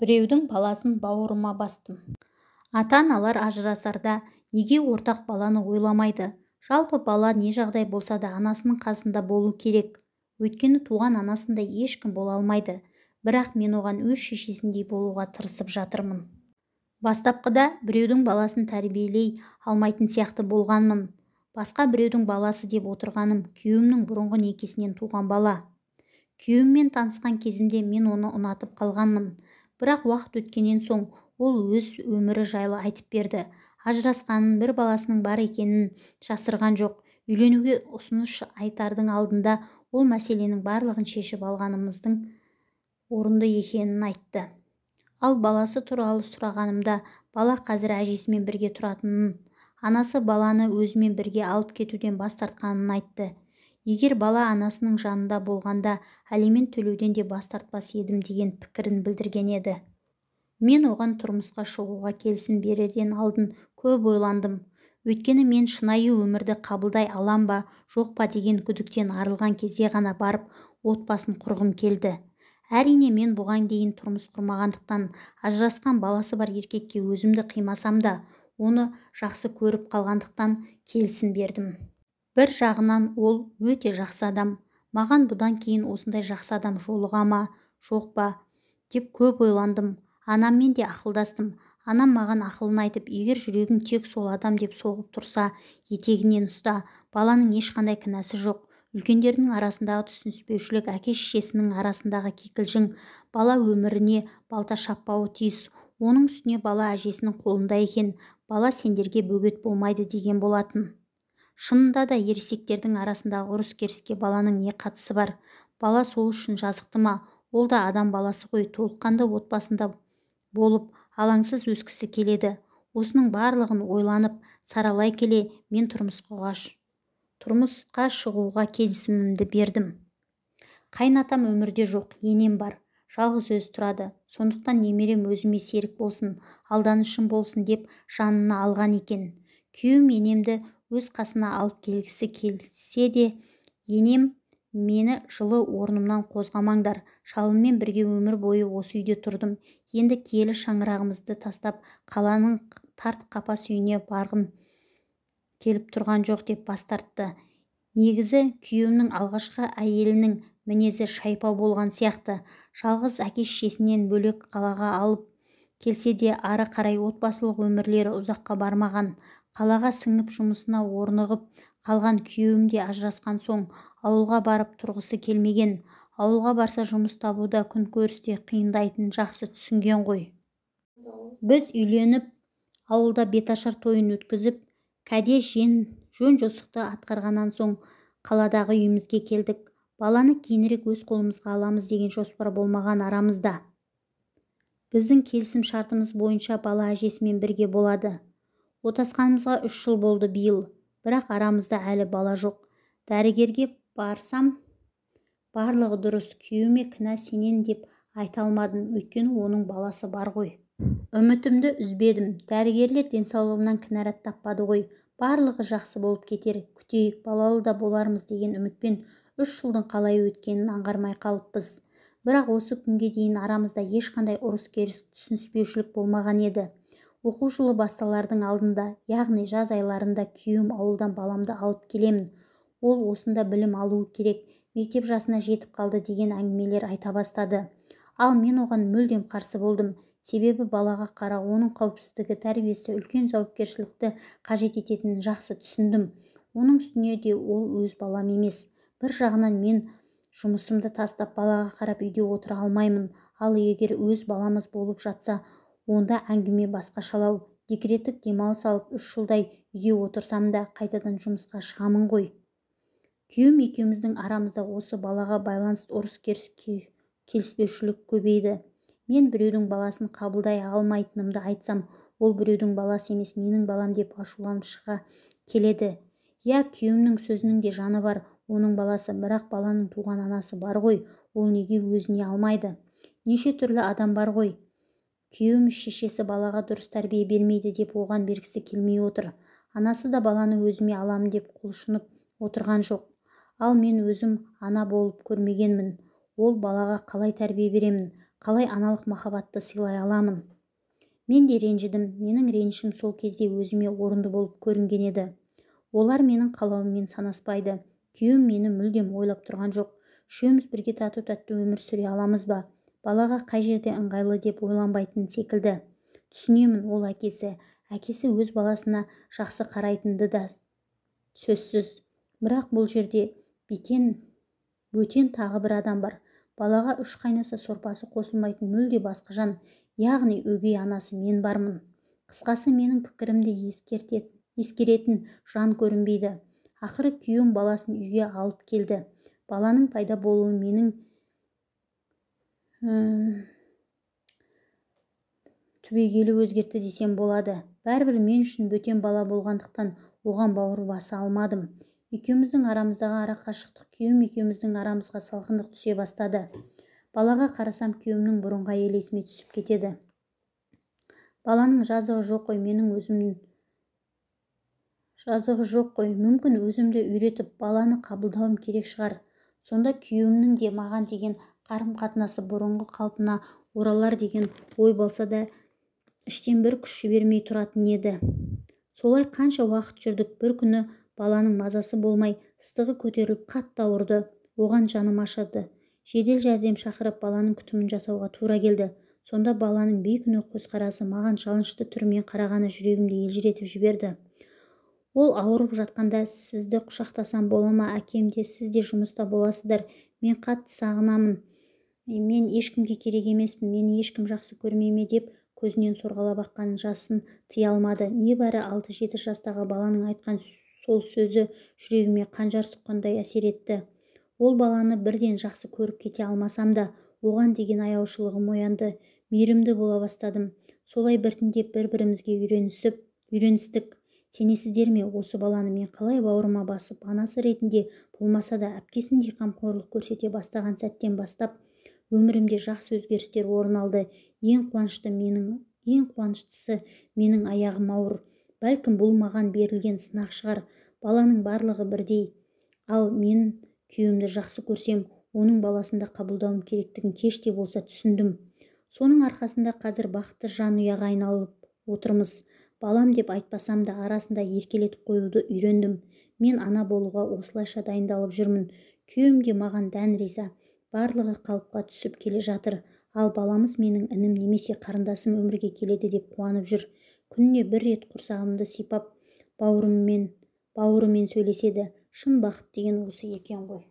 Біреудің баласын бауырыма бастым. Ата-аналар ажырасарда неге ортақ баланы ойламайды? Жалпы бала не жағдай болса да анасының қасында болу керек. Өйткені туған анасындай ешкім бола алмайды. Бірақ мен оған өз шешесіндей болуға тырысып жатырмын. Бастапқыда біреудің баласын тәрбиелей алмайтын сияқты болғанмын. Басқа біреудің баласы деп отырғаным күйеуімнің бұрынғы некесінен туған бала. Күйеуіммен танысқан кезімде мен оны ұнатып қалғанмын. Бірақ уақыт өткеннен соң ол өз өмірі жайлы айтып берді. Ажырасқанын, бір баласының бар екенін жасырған жоқ. Үйленуге ұсыныс айтардың алдында ол мәселенің барлығын шешіп алғанымыздың орынды екенін айтты. Ал баласы туралы сұрағанымда бала қазір әжесімен бірге тұратынын, анасы баланы өзімен бірге алып кетуден бас тартқанын айтты. Егер бала анасының жанында болғанда алимент төлеуден де бас тартпас едім деген пікірін білдірген еді. Мен оған тұрмысқа шығуға келісім берерден алдын көп ойландым. Өйткені мен шынайы өмірді қабылдай алам ба, жоқ па деген күдіктен арылған кезде ғана барып отбасын құрғым келді. Әрине, мен бұған дейін тұрмыс құрмағандықтан ажырасқан баласы бар еркекке өзімді қимасам да, оны жақсы көріп қалғандықтан келісім бердім. Бір жағынан ол өте жақсы адам. Маған бұдан кейін осындай жақсы адам жолыға ма, жоқ па деп көп ойландым. Анаммен де ақылдастым. Анам маған ақылын айтып, егер жүрегің тек сол адам деп соғып тұрса, етегінен ұста, баланың ешқандай кінәсі жоқ. Үлкендердің арасындағы түсініспеушілік, әке-шешесінің арасындағы кикілжің бала өміріне балта шаппауы тиіс. Оның үстіне бала әжесінің қолында екен, бала сендерге бөгет болмайды деген болатын. Шынында да ересектердің арасындағы ұрыс-керіске баланың не қатысы бар? Бала сол үшін жазықты ма? Ол да адам баласы ғой, толыққанды отбасында болып, алаңсыз өскісі келеді. Осының барлығын ойланып, саралай келе мен тұрмысқа шығуға келісімімді бердім. Қайын атам өмірде жоқ, енем бар. Жалғыз өзі тұрады. Сондықтан немерем өзіме серік болсын, алданышым болсын деп жанына алған екен. Күйеуім енемді өз қасына алып келгісі келсе де, енем мені жылы орнымнан қозғамаңдар, шалыммен бірге өмір бойы осы үйде тұрдым. Енді киелі шаңырағымызды тастап, қаланың тарт қапас үйіне барғым келіп тұрған жоқ деп бас тартты. Негізі күйеуімнің алғашқы әйелінің мінезі шайпау болған сияқты. Жалғыз әке-шешесінен бөлек қалаға алып келсе де, ары қарай отбасылық өмірлері ұзаққа бармаған. Қалаға сіңіп жұмысына орнығып қалған күйеуім де ажырасқан соң ауылға барып тұрғысы келмеген. Ауылға барса жұмыс табуда, күнкөрісте қиындайтынын жақсы түсінген ғой. Біз үйленіп, ауылда беташар тойын өткізіп, кәде жөн-жосықты атқарғаннан соң қаладағы үйімізге келдік. Баланы кейінірек өз қолымызға аламыз деген жоспар болмаған арамызда. Біздің келісім шартымыз бойынша бала әжесімен бірге болады. Отасқанымызға 3 жыл болды биыл, бірақ арамызда әлі бала жоқ. Дәрігерге барсам, барлығы дұрыс, күйеуіме кінә сенен деп айта алмадым, өйткені оның баласы бар ғой. Үмітімді үзбедім. Дәрігерлер денсаулығымнан кінәрат таппады ғой. Барлығы жақсы болып кетер, күтейік, балалы да болармыз деген үмітпен 3 жылдың қалай өткенін аңғармай қалыппыз. Бірақ осы күнге дейін арамызда ешқандай ұрыс-керіс, түсініспеушілік болмаған еді. Оқу жылы басталардың алдында, яғни жаз айларында күйеуім ауылдан баламды алып келемін. Ол осында білім алуы керек, мектеп жасына жетіп қалды деген әңгімелер айта бастады. Ал мен оған мүлдем қарсы болдым. Себебі балаға қарау, оның қауіпсіздігі, тәрбиесі үлкен жауапкершілікті қажет ететінін жақсы түсіндім. Оның үстіне де ол өз балам емес. Бір жағынан мен жұмысымды тастап балаға қарап үйде отыра алмаймын. Ал егер өз баламыз болып жатса, онда әңгіме басқашалау. Декреттік демалыс алып 3 жылдай үйде отырсам да қайтадан жұмысқа шығамын ғой. Күйеуім екеуміздің арамызда осы балаға байланысты ұрыс-керіс, келіспеушілік көбейді. Мен біреудің баласын қабылдай алмайтынымды айтсам, ол біреудің баласы емес, менің балам деп ашуланып шыға келеді. Иә, күйеуімнің сөзінің де жаны бар, оның баласы, бірақ баланың туған анасы бар ғой, ол неге өзіне алмайды? Неше түрлі адам бар ғой. Күйеуім шешесі балаға дұрыс тәрбие бермейді деп оған бергісі келмей отыр. Анасы да баланы өзіме аламын деп құлшынып отырған жоқ. Ал мен өзім ана болып көрмегенмін. Ол балаға қалай тәрбие беремін, Қалай аналық махаббатты сыйлай аламын? Мен де ренжідім. Менің ренішім сол кезде өзіме орынды болып көрінген еді. Олар менің қалауыммен санаспайды. Күйеуім мені мүлдем ойлап тұрған жоқ. Үшеуміз бірге тату-тәтті өмір сүре аламыз ба? Балаға қай жерде ыңғайлы деп ойланбайтын секілді. Түсінемін, ол әкесі. Әкесі өз баласына жақсы қарайтынды да сөзсіз. Бірақ бұл жерде бөтен тағы бір адам бар. Балаға үш қайнаса сорпасы қосылмайтын мүлде басқа жан, яғни өгей анасы мен бармын. Қысқасы, менің пікірімді ескеретін жан көрінбейді. Ақыры күйеуім баласын үйге алып келді. Баланың пайда болуы менің түбегейлі өзгертті десем болады. Бәрібір мен үшін бөтен бала болғандықтан оған бауыр баса алмадым. Екеуміздің арамыздағы ара қашықтық, күйеуім екеуміздің арамызға салқындық түсе бастады. Балаға қарасам, күйеуімнің бұрынғы әйелі есіме түсіп кетеді. Баланың жазығы жоқ қой, менің өзім жазығы жоқ қой. Мүмкін өзімді үйретіп, баланы қабылдауым керек шығар. Сонда күйеуімнің де маған деген қарым-қатынасы бұрынғы қалпына оралар деген ой болса да, іштен бір күш жібермей тұратын еді. Солай қанша уақыт жүрдік. Бір күні баланың мазасы болмай, ыстығы көтеріліп қатты ауырды. Оған жаным ашыды. Жедел жәрдем шақырып, баланың күтімін жасауға тура келді. Сонда баланың бейкүнә көзқарасы, маған жалынышты түрмен қарағаны жүрегімді елжіретіп жіберді. Ол ауырып жатқанда, сізді құшақтасам бола ма, әкем де, сіз де жұмыста боласыздар. Мен қатты сағынамын. Мен ешкімге керек емеспін, мені ешкім жақсы көрмей ме деп көзінен сорғалап аққан жасын тыя алмады. Небәрі 6-7 жастағы баланың айтқан сол сөзі жүрегіме қанжар сұққандай әсер етті. Ол баланы бірден жақсы көріп кете алмасам да, оған деген аяушылығым оянды, мейірімді бола бастадым. Солай біртіндеп бір-бірімізге үйреністік. Сенесіздер ме, осы баланы мен қалай бауырыма басып, анасы ретінде болмаса да әпкесіндей қамқорлық көрсете бастаған сәттен бастап өмірімде жақсы өзгерістер орын алды. Ең қуаныштысы менің аяғым ауыр. Бәлкім бұл маған берілген сынақ шығар. Баланың барлығы бірдей. Ал мен күйеуімді жақсы көрсем, оның баласын да қабылдауым керектігін кеш те болса түсіндім. Соның арқасында қазір бақытты жанұяға айналып отырмыз. Балам деп айтпасам да арасында еркелетіп қоюды үйрендім. Мен ана болуға осылайша дайындалып жүрмін. Күйеуім де маған дән риза. Барлығы қалыпқа түсіп келе жатыр. Ал баламыз менің інім немесе қарындасым өмірге келеді деп қуанып жүр. Күніне бір рет құрсағымды сипап, бауырымен сөйлеседі. Шын бақыт деген осы екен ғой.